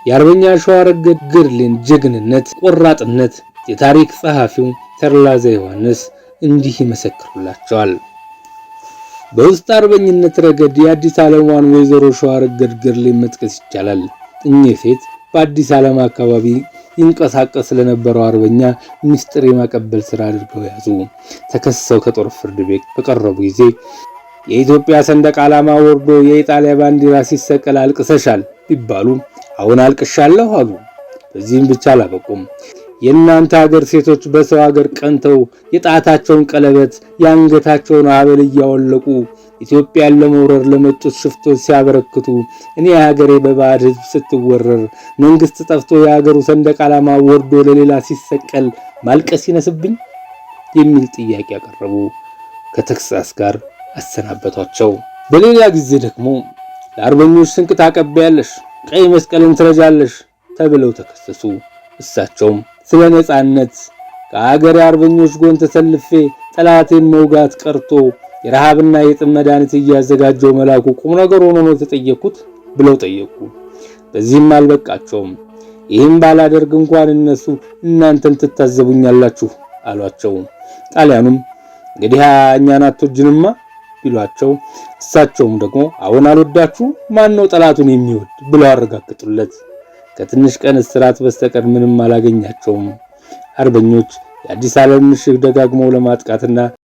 የአርበኛ ሸዋረገድ ገድሌን ጀግንነት፣ ቆራጥነት የታሪክ ጸሐፊው ተድላ ዘዮሐንስ እንዲህ ይመሰክሩላቸዋል። በውስጥ አርበኝነት ረገድ የአዲስ ዓለሟን ወይዘሮ ሸዋረገድ ገድሌን መጥቀስ ይቻላል። እኚህ ሴት በአዲስ ዓለም አካባቢ ይንቀሳቀስ ስለነበረው አርበኛ ምስጢር የማቀበል ስራ አድርገው ያዙ። ተከሰው ከጦር ፍርድ ቤት በቀረቡ ጊዜ የኢትዮጵያ ሰንደቅ ዓላማ ወርዶ የኢጣሊያ ባንዲራ ሲሰቀል አልቅሰሻል ቢባሉ አሁን አልቅሻለሁ አሉ። በዚህም ብቻ አላበቁም። የእናንተ ሀገር ሴቶች በሰው ሀገር ቀንተው የጣታቸውን ቀለበት የአንገታቸውን ሐብል እያወለቁ ኢትዮጵያን ለመውረር ለመጡት ሽፍቶች ሲያበረክቱ እኔ የሀገሬ በባዕድ ሕዝብ ስትወረር መንግስት ጠፍቶ የሀገሩ ሰንደቅ ዓላማ ወርዶ ለሌላ ሲሰቀል ማልቀስ ይነስብኝ የሚል ጥያቄ ያቀረቡ ከተግሳጽ ጋር አሰናበቷቸው። በሌላ ጊዜ ደግሞ ለአርበኞች ስንቅ ታቀበያለሽ፣ ቀይ መስቀልን ትረጃለሽ ተብለው ተከሰሱ። እሳቸውም ስለ ነጻነት ከአገሬ አርበኞች ጎን ተሰልፌ ጠላቴን መውጋት ቀርቶ የረሃብና የጥም መድኃኒት እያዘጋጀው መላኩ ቁም ነገር ሆኖ ነው የተጠየቅኩት ብለው ጠየቁ። በዚህም አልበቃቸውም። ይህም ባላደርግ እንኳን እነሱ እናንተን ትታዘቡኛላችሁ አሏቸው። ጣሊያኑም እንግዲህ እኛን አትወጅንማ ቢሏቸው እሳቸውም ደግሞ አሁን አልወዳችሁ ማን ነው ጠላቱን የሚወድ ብለው አረጋግጡለት። ከትንሽ ቀን እስራት በስተቀር ምንም አላገኛቸውም። አርበኞች የአዲስ ዓለም ምሽግ ደጋግመው ለማጥቃትና